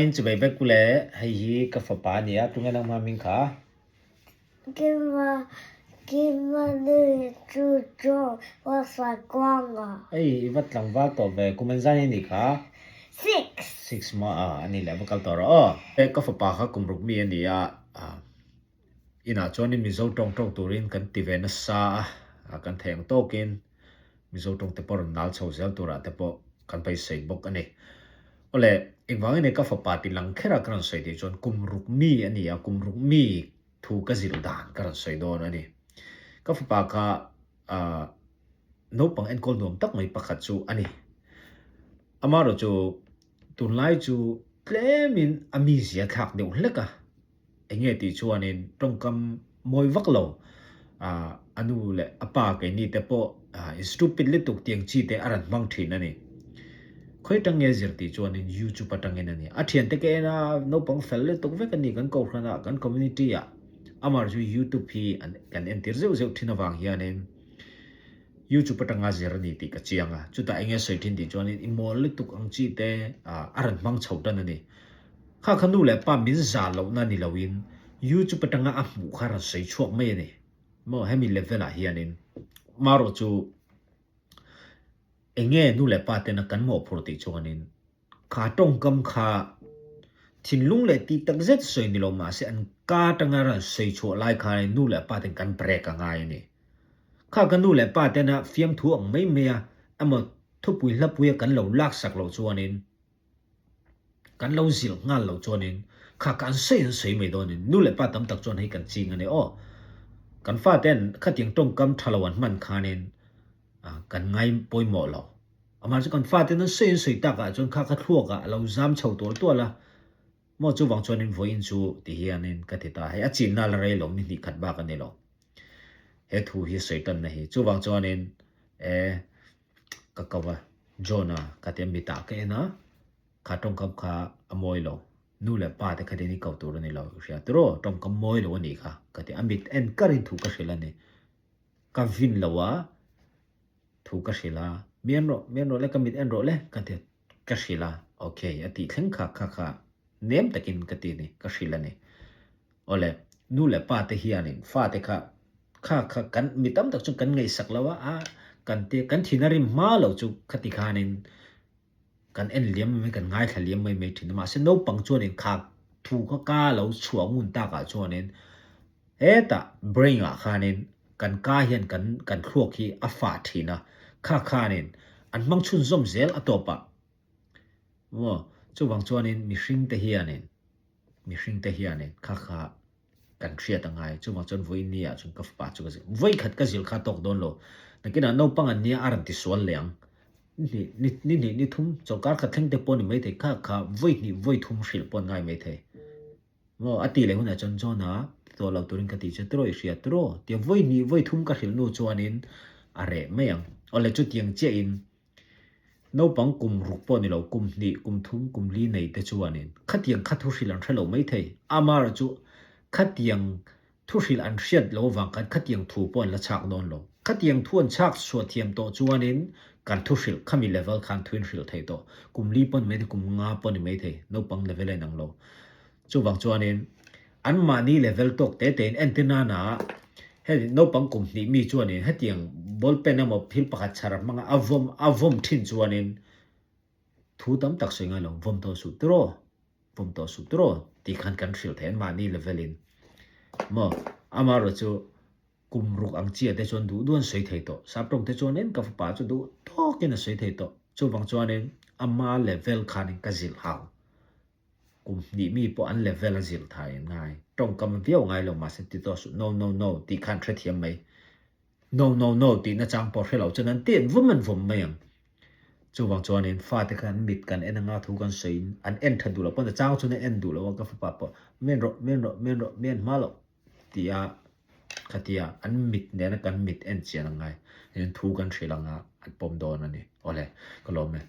In chuvei vek ule, hei hi ka fapa a nia, tunge nangmah hming kha? Kima, Kima nu chu John Ruatsaikuanga. Hei i va tlangval tawh ve, kum engzan i nih kha? Six. Six maw a, a ni leh va kal tawh rawh aw. Ka fapa kha kum ruk mi a ni a, inah chuanin Mizo tawng tawng turin kan ti ve nasa a, kan theih ang tawkin. Mizo tawng te pawh rawn nal chho zel turah te pawh kan beisei bawk a ni. Awle, engvangin nge ka fapa ti lang kher a ka rawn sawi tih chuan kum ruk mi a ni a, kum ruk mi thu ka zilh dan ka rawn sawi dawn a ni. Ka fapa kha ah naupang enkawl nuam tak mai pakhat chu a ni. Amaherawhchu tunlai chu tlemin a mizia thlak deuh hlek a. Enge tih chuanin tawngkam mawi vak lo a nu leh a pa keini te pawh i stupid lutuk tiang chi te a rawn hmang thin a ni. Khawi atang nge zir tih chuanin YouTube atangin a ni. A thiante ka en a, naupang fel lutuk vek a ni kan kohhran ah, kan community ah. Amah chu YouTube hi kan entir zeuh zeuh thin avang hianin YouTube atanga zir a ni tih ka chiang a. Chutah enge sawi thin tih chuanin i mawl lutuk ang chi te a rawn hmang chho tan a ni. Kha kha nu leh pa min zah lohna ni loin YouTube atanga a hmuh kha rawn sawi chhuak mai a ni maw hemi level ah hianin marawh chu enge nu leh pa tena kan mawhphurh tih chuanin kha tawngkam kha thinlung leh tih tak zet sawi ni lo mahse an ka atanga rawn sawi chhuah lai khanin nu leh pa ten kan break a ngai a ni. Kha ka nu leh pa tena fiamthu ang mai mai a emaw thupui hlapui a kan lo laksak loh chuanin Kan lo zilh nghal loh chuanin kha ka an sawi an sawi mai dawnin nu leh pa tam tak chuan hei kan ching a ni aw. Kan fate'n khatiang tawngkam tha lo an hman khanin kan ngai pawimawh lo. Amah chu kan fate'n an sawi an sawi takah chuan kha ka thluakah a lo zam chho tual tual a, maw chuvang chuanin vawiin chu ti hianin ka ti ta. Hei a chinna la rei lo ni hnih khat bak a ni lo. He thu hi sawi tanna hi. Chuvang chuanin e. Ka ko a, John-a ka ti a, mitah ka en a, kha tawngkam kha a mawi lo, nu leh pa te khatin i ko tur a ni lo, i hria tiraw, tawngkam mawi lo a nih kha ka ti a, mit en karin thu ka hrilh a ni, ka vin lo a, thu ka hrilh a, mi en rawh, mi en rawh le, ka mit en rawh le ka ti a, ka hrilh a, ok a tih thleng kha kha kha nem takin ka ti a ni, ka hrilh a ni. Awle, nu leh pa te hianin fate kha kha kha kan mi tam tak chuan kan ngaihsak lo a, a kan te kan thin a rim hma lo chu khati khanin kan en liam mai mai kan ngaithla liam mai mai thin a, mahse naupang chuanin kha thu kha ka lo chhuah ngun takah chuanin hetah brain ah khanin kan ka hian kan kan thluak hi a fah thin a, kha khanin an hmang chhunzawm zel a tawpah maw chuvang chuanin mihring te hianin. Mihring te hianin kha kha kan hriat a ngai. Chuvang chuan vawiin ni ah chuan ka fapa chu ka zilh. Vawi khat ka zilh kha a tawk dawn lo. Nakinah naupang an nia a rawn ti sual leh ang. Ni hnih, ni ni hnih, ni thum, chawlhkar khat thleng te pawh ni maithei. Kha kha vawi hnih, vawi thum hrilh pawh an ngai maithei. Maw a tih leh hunah chuan John-a ti tawh lo turin ka tih che tiraw i hria tiraw? Tia vawi hnih, vawi thum ka hrilh hnu chuanin a reh mai ang. Awle chutiang chiahin Naupang kum ruk pawh ni lo, kum hnih, kum thum, kum li nei te chuanin khatiang kha thuhrilh an hre lo mai thei. Amaherawh chu khatiang thuhrilh an hriat lo avang khan khatiang thu pawh an la chhak dawn lo. Khatiang thu an chhak chhuah thiam tawh chuanin kan thuhrilh khami level khan thu in hrilh thei tawh. Kum li pawh ni mai thei, kum nga pawh ni mai thei, naupang level a inang lo. Chuvang chuanin anmahni level tawk te tein entir nana hei naupang kum hnih mi chuanin hetiang ball pen emaw thil pakhat chhar hmanga a vawm a vawm thin chuanin thu tam tak sawi ngai lo vawm tawh suh tiraw vawm tawh suh tiraw tih khan kan hrilh thei anmahni level in maw amaherawh chu kum ruk ang chiah te chuan duh duh an sawi thei tawh sap tawng te chuanin ka fapa chu duh tawkin a sawi thei tawh chuvang chuanin ama level khanin ka zilh hau. Kum hnih mi pawh an level a zilh thai an ngai. Tawngkam viau ngai lo mahse ti tawh suh no no no tih khan hrethiam mai. No no no tih nachang pawh hre lo chuan an ti an vum an vum mai ang. Chuvang chuanin fate khan an mit kan en anga thu kan sawiin an en tha duh lo pawn a chang chuan an en duh lo a ka fapa pawh men rawh men rawh men rawh men hma loh tia khatia an mit nena kan mit en chian a ngai. Thu kan hrilh anga an pawm dawn a ni. Awle ka lawm e.